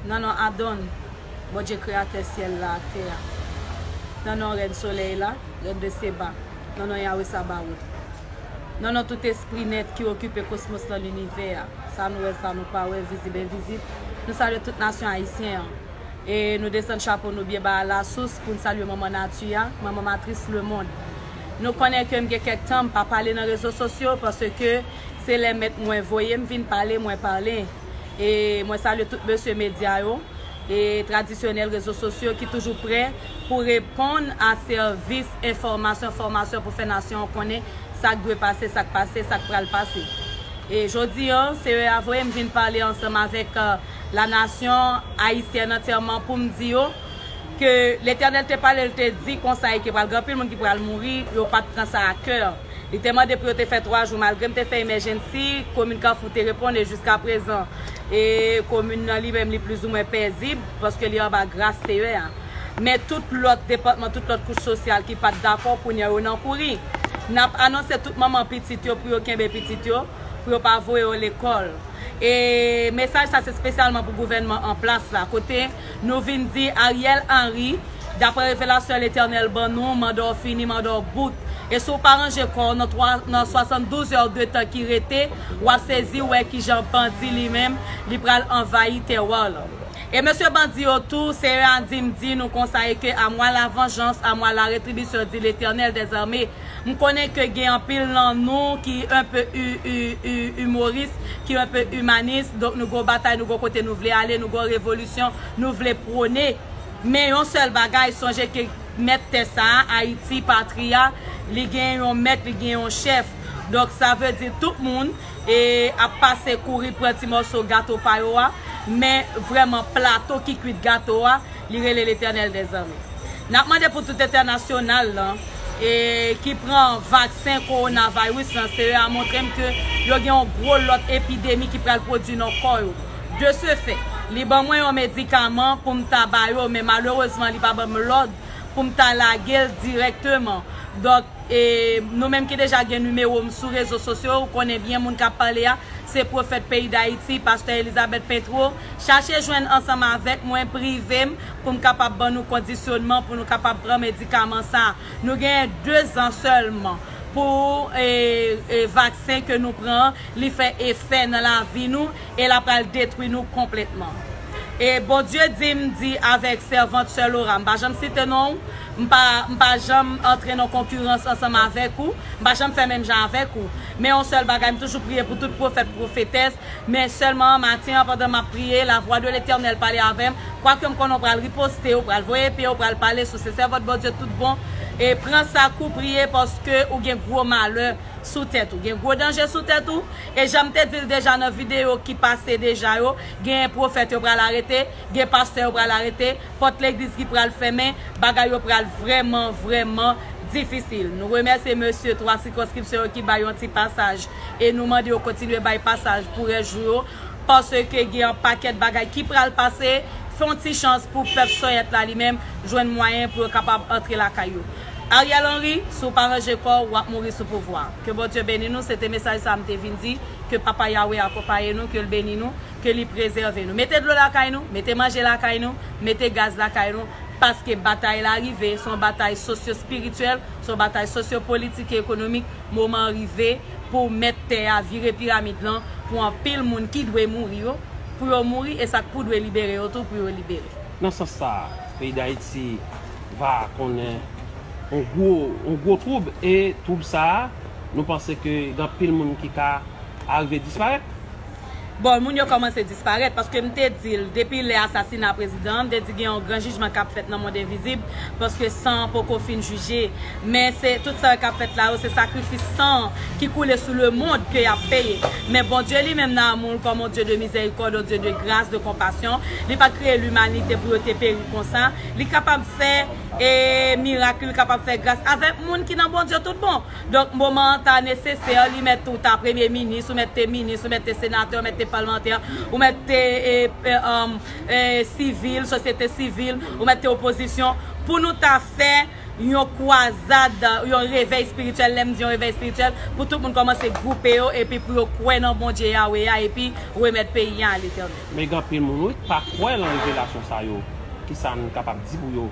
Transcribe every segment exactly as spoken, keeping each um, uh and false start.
Nan non Adon, Bondye kreyatè syèl la ak tè a. Nan non Rèn solèy la, Rèn de Seba. Nan non Yawe Sabawot. Nan non tout espri nèt ki okipe kosmos lan, linivè a. Sa nou wè, sa nou pa wè, vizib, envizib. Nou salye tout nasyon ayisyen an. E nou desann chapo nou byen ba lasous pou n salye manman nati a, manman matris lemonn. Nou konnen ke m gen kèk tan m pa pale nan rezo sosyo paske se lè mèt mwen voye m vin pale, mwen pale. E mwen salye tout mesye medya yo, e tradisyonèl rezo sosyo ki toujou prè pou reponn a sèvis enfòmasyon, fòmasyon pou fè nasyon an konnen sa k dwe pase, sa k pase, sa k pral pase. E jodi an, Senyè a voye m vin pale ansanm avèk, euh, la nasyon ayisyèn antyèman pou m di yo ke Letènèl te pale, l te di konsa e ke pral gen anpil moun ki pral mouri, yo pa t pran sa a kè. Li te mande pou yo te fè twa jou, malgre m te fè emergency, komin Kafou te reponn e jiska prezan, e komin nan li menm li plizoumwen pezib, paske li anba gras Senyè a. Men tout lòt depatman, tout lòt kouch sosyal ki pa t dakò, kounye a yo nan kouri. N ap anonse tout manman pitit yo pou yo kenbe pitit yo, pou yo pa voye yo lekòl. E mesaj sa se espesyalman pou gouvènman an plas la, kote nou vin di Ariel Henry, daprè revelasyon Letènèl ban nou, manda w fini, manda w bout. E si w pa ranje kò w nan twa, nan swasanndouz è de tan ki rete, w ap sezi wè kijan bandi li menm, li pral anvayi tèwa w lan. E mesye bandi yo tou, Senyè a di m di nou konsa, e ke à moi la vengeance, à moi la rétribution, dit l'Éternel des armées. M konnen ke gen anpil nan nou ki un peu hu-, hu-, hu-, humoris, ki un peu humanis. Donk nou gon batay, nou gon kote nou vle ale, nou gon revolisyon nou vle pwone. Men yon sèl bagay, sonje ke mèt tè sa a, Ayiti, patri a, li gen yon mèt, li gen yon chèf. Donk sa vle di tout moun e ap pase kouri pran ti mòso gato pa yo a, men vrèman plato ki kwit gato a, li rele Letènèl dèzame. N ap mande pou tout entènasyonal lan, e ki pran vaksen kowonavirus lan, Senyè a montre m ke yo gen yon gwo lòt epidemi ki pral pwodui nan kò yo. De ce fait, li ban mwen yon medikaman pou m ta ba yo, men malerezman, li pa ban m lòd pou m ta lage l dirèkteman. Donk, e nou menm ki deja gen nimewo m sou rezo sosyo, ou konnen byen moun k ap pale a, se pwofèt peyi Dayiti, pastè Elizabeth Petro. Chache jwenn ansanm avèk mwen, prive m, pou m kapab ban nou kondisyonman, pou nou kapab pran medikaman sa a. Nou genyen de zan sèlman pou, e, e, vaksen ke nou pran an, li fè efè nan lavi nou, e l ap pral detwi nou konplètman. E Bondye di m di avèk sèvant sè Laura, m pa janm site non w, m pa, m pa janm antre nan konkirans ansanm avèk ou, m pa janm fè menm jan avèk ou. Men yon sèl bagay, m toujou priye pou tout pwofèt, pwofetès, men sèlman maten an, pandan m ap priye, la voix de l'Éternel pale avè m, kwake m konnen w pral riposte, w pral voye pye, w pral pale sou se sèvant Bondye tout bon, e pran sa kou priye paske ou gen gwo malè sou tèt ou. Gen gwo danje sou tèt ou. E jan m te di l deja nan videyo ki pase deja yo, gen pwofèt yo pral arete, gen pastè yo pral arete, pòt legliz ki pral fèmen, bagay yo pral vrèman, vrèman difisil. Nou remèsye mesye twa sikonskripsyon yo ki bay yon ti pasaj e nou mande yo kontinye bay pasaj pou rès jou yo. Paske gen yon pakèt bagay ki pral pase, fè yon ti chans pou pèp Sòyèt la li menm jwenn mwayen pou yo kapab antre lakay yo. Ariel Henry, si w pa ranje kò w, w ap mouri sou pouvwa. Ke Bondye beni nou, se te mesaj sa m te vin di, ke Papa Yawe akonpaye nou, ke l beni nou, ke li prezève nou. Mete dlo lakay nou, mete manje lakay nou, mete gaz lakay nou, paske batay la rive, se yon batay sosyo-espirityèl, se yon batay sosyo-politik e ekonomik, moman an rive pou mèt tè a vire piramid lan pou anpil moun ki dwe mouri yo, pou yo mouri e sa k pou dwe libere yo tou pou yo libere. Nan sans sa a, peyi Dayiti va konnen yon gwo, yon gwo twoub e twoub sa a, nou panse ke gen anpil moun ki ka arive disparèt. Bon, moun yo kòmanse disparèt, paske m te di l, depi lè asasina prezidan an, m te di gen yon gran jijman k ap fèt nan mond envizib, paske san an poko fin jije. Men se tout sa yo k ap fèt la yo, se sakrifis san an ki koule sou lemonn ke y ap peye. Men Bondye li menm nan amou l, kòm yon Dye de mizèrikòd, yon Dye de gras, de konpasyon, li pa t kreye limanite pou yo te peri konsa. Li kapab fè, e, mirak, li kapab fè gras avèk moun ki nan Bondye tout bon. Donk, moman an ta nesesè, li mèt ou ta premye minis, ou mèt te minis, ou mèt te senatè, ou mèt te palmantè, ou mèt te, e, e, um, e, sivil, sosyete sivil, ou mèt te opozisyon, pou nou ta fè yon kwazad, yon revèy espirityèl. Lè m di yon revèy espirityèl, pou tout moun kòmanse gwoupe yo, epi pou yo kwè nan Bondye Yawe a, epi remèt peyi a a Letènèl. Men gen anpil moun, wi, ki pa kwè nan revelasyon sa yo. Kisa n kapab di pou yo?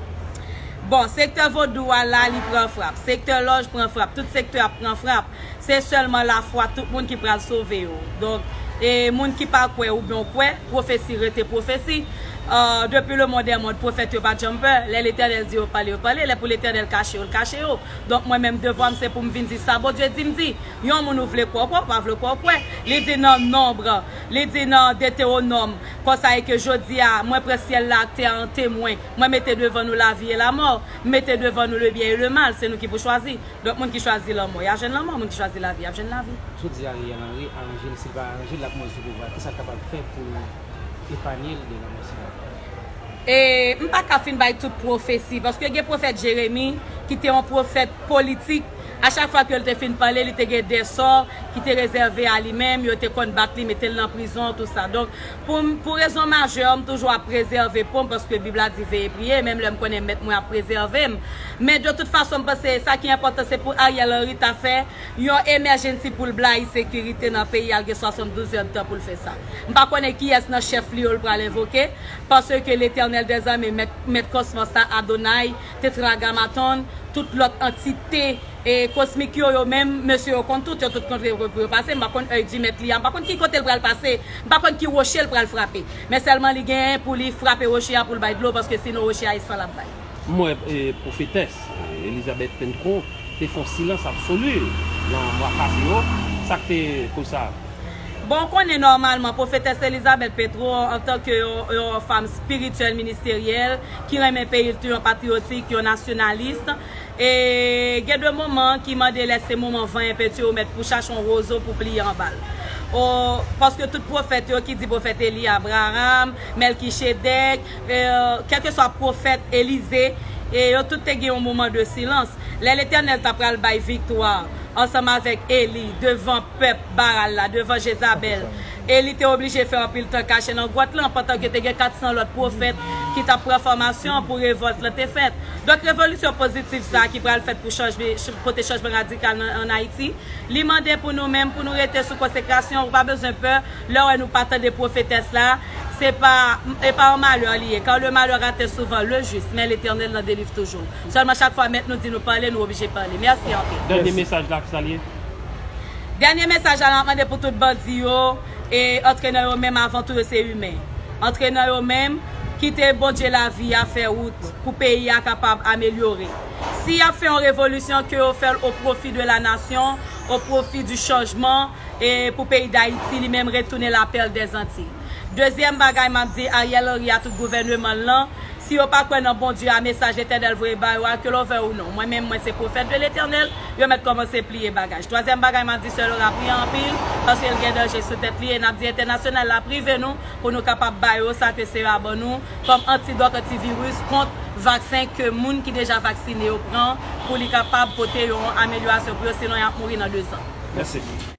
Bon, sektè vodou a la, li pran frap. Sektè lòj pran frap. Tout sektè ap pran frap. Se sèlman lafwa tout moun ki pral sove yo. Donk, e moun ki pa kwè oubyen w kwè, pwofesi rete pwofesi. Euh, depi le monde est monde, pwofèt yo pa janm pè. Lè Letènèl di yo pale, yo pale. Lè pou Letènèl kache yo, l kache yo. Donk, mwen menm, devwa m se pou m vin di sa Bondye di m di. Yon moun ou vle kwè, w kwè, ou pa vle kwè, w kwè. Li di nan Nonb, li di nan Detewonòm, konsa e ke jodi a, mwen pran syèl la ak tè a an temwen. Mwen mete devan nou lavi e lamò. M mete devan nou le byen e le mal. Se nou ki pou chwazi. Donk, moun ki chwazi lanmò, y a jwenn lanmò. Moun ki chwazi lavi, y a jwenn lavi. Jodi a, Ariel Henry aranje l, si l pa aranje l, l ap mouri sou pouvwa. Kisa l kapab fè pou l epanye l de lanmò sila? E m pa ka fin bay tout pwofesi, paske gen pwofèt Jeremi, ki te yon pwofèt politik. A chak fwa ke l te fin pale, li te gen de sò ki te rezève a li menm, yo te konn bat li, mete l nan prizon, tou sa. Donk, pou m, pou rezon majè, m toujou ap prezève po m, paske Bib la di veye priye, menm lè m konnen mèt mwen ap prezève m. Men de tout fason, m panse sa ki enpòtan, se pou Ariel Henry ta fè yon emergency pou l blayi sekirite nan peyi a, l gen swasanndouz èdtan pou l fè sa. M pa konnen kiyès nan chèf li yo l pral envoke, paske Letènèl dèzame, mèt, mèt kòsmòs la, Adonay, Tetragamaton, tout lòt antite, e, kosmik yo, yo menm, mesye yo konn tout, yo tout kontre pou yo pase. M pa konn èy di mèt li a, m pa konn ki kote l pral pase, m pa konn ki woche l pral frape. Men sèlman li genyen pou li frape woche a pou l bay dlo, paske sinon woche a e san l ap bay. M wè, e, pwofetès, e, Elizabeth Pentreau te fè yon silans absoli nan mwa pase yo. Sa k te koz sa? Bon, w konnen nòmalman, pwofetès Elizabeth Pentreau, antanke yon, yon fanm espirityèl, ministeryèl, ki renmen peyi l, tou yon patriyotik, yon nasyonalis, e gen de moman ki mande lè se moman van enpenti ou mèt pou chache yon wozo pou pliye anba l. O, paske tout pwofèt yo ki di pwofèt Eli, Abraham, Mèlkichedèk, e, kèlkeswa pwofèt Elize, e yo tout te gen yon moman de silans. Lè Letènèl ta pral bay viktwa ansanm avèk Eli devan pèp Baal la, devan Jezabèl, Eli te oblije fè anpil tan kache nan gwòt lan, pandan ke te gen kat san lòt pwofèt ki t ap pran fòmasyon pou revòlt lan te fèt. Donk, revolisyon pozitiv sa a ki pral fèt pou chanjman, pote chanjman radikal nan, ann Ayiti, li mande pou nou menm, pou nou rete sou konsekrasyon. Ou pa bezwen pè lè w wè nou pa tande pwofetès la. Se pa, e pa yon malè li ye. Car le malheur atteint souvent le juste, mais l'Éternel l'en délivre toujours. Sèlman chak fwa mèt nou di nou pale, nou oblije pale. Mèsi anpil. Dènye mesaj la, ki sa l ye? Dènye mesaj la, n ap mande pou tout bandi yo, e antre nan yo menm, avan tou yo se imen. Antre nan yo menm, kite Bondye lavi a fè wout pou peyi a kapab amelyore. Si y ap fè yon revolisyon, ke yo fè l au profit de la nation, au profit du changement, e pou peyi Dayiti li menm retounen la perle des Antilles. Dezyèm bagay m ap di Ariel Henry a tout gouvèneman l lan, si yo pa kwè nan Bondye a, mesaj Letènèl voye ba yo a, ke l vle ou non. Mwen menm, mwen se pwofèt de Letènèl, yo mèt kòmanse pliye bagaj. Twazyèm bagay m ap di, Sè Laura priye anpil, paske l gen danje sou tèt li, e n ap di entènasyonal la prive nou, pou nou kapab ba yo sa ke Seyè a ban nou, kòm antidòt, antiviris, kont vaksen ke moun ki deja vaksine yo pran, pou li kapab pote yon amelyorasyon pou yo, sinon y ap mouri nan dezan. Mèsi.